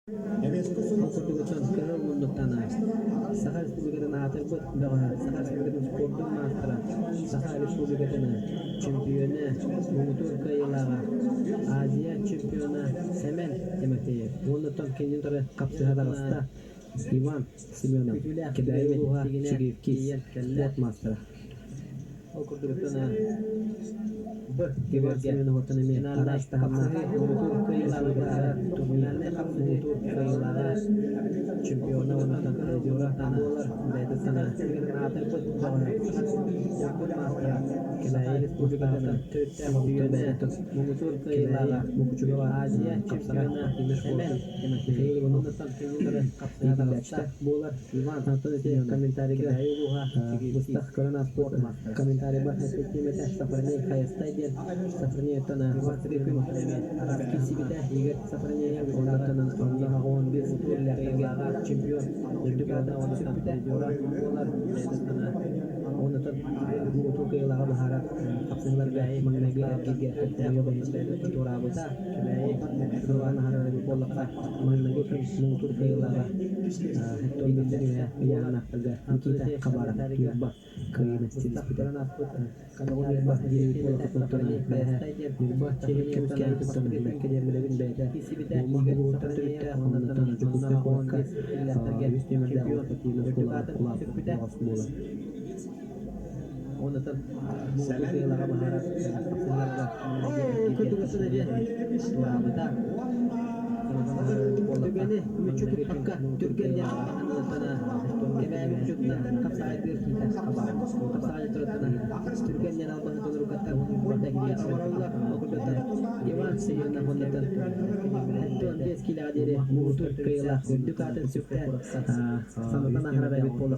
Ол курдук оттон Кыһыл муннуктан Саха Республикатын аатырбыт бөҕөһө, Саха Республикатын спордун маастара, Саха Республикатын чемпиона, муҥутуур кыайыылааҕа, Азия чемпиона Сэмэн Тимофеев уонна оттон кинини утары хапсыһа таҕыста Иван Семенов, Кэбээйи улууһа, Чигиевкис, спорт маастара. Ол курдук оттон Иван Семеновтан эмиэ араас таһымнаах республикатааҕы турнир муҥутуур кыайыылааҕа, чемпиона уонна призера буолар. Бэйэтиттэн аатырбыт бөҕөһө, спорт маастара, Кэбээйи Республикатыттан бэйэтиттэн муҥутуур кыайыылааҕа, Мукучуга Азия чемпиона Сэмэн Михаил Иванов иитиллээччитэ буолар. Антон ити комментарийга быстах көрөн ааспыт комментарийбар эппиттиим этэ Сафроней Хайастай диэн Сафронейтан бастакы күн киирсибитэ Игорь Сафронеев оннуттан онно 15 кыайыылааҕа чемпион үрдүк аатын сүкпүтэ буолар оннуттан муҥутуур кыайыылааҕы быһаарар хапсыһыыларга маҥнайгы эргииргэ хомойуох иһин туораабыта Кэбээйи аһарар эбит буоллахха маҥнайгы күн муҥутуур кыайыылааҕа Хэттон үһэ ыйааһынаахтарга Никита Хабаров Ньурба кыайыыны ситиспитэ. Ньурба диэбит буоллахпытыттан бэйэһэ Ньурба чиэһин көмүскээбититтэн бэркэ диэн билэбин бэйэтэ Муома улууһуттан төрүттээх, оннуттан Дьокуускай куоракка үһүс нүөмэрдээх спортивнай оскуолаҕа улааппыт бөҕөс буолар. Оннуттан муҥутуур кыайыылааҕы быһаарар хапсыһыыларга туораабыта. Түгэни мүччү туппакка түргэн диэн кэбээби мучутунан хапсаҕайдыыр хапсаҕай тураттана түргэн диэн албаһы толорукаттан бэккэ оҥороллор. Ол курдуктан Иван Семенов оннуттан 75 киилэҕэ диэри муҥутуур кыайыылаах үрдүк аатын сүктэ. Санатан аһарар эбит буоллахха.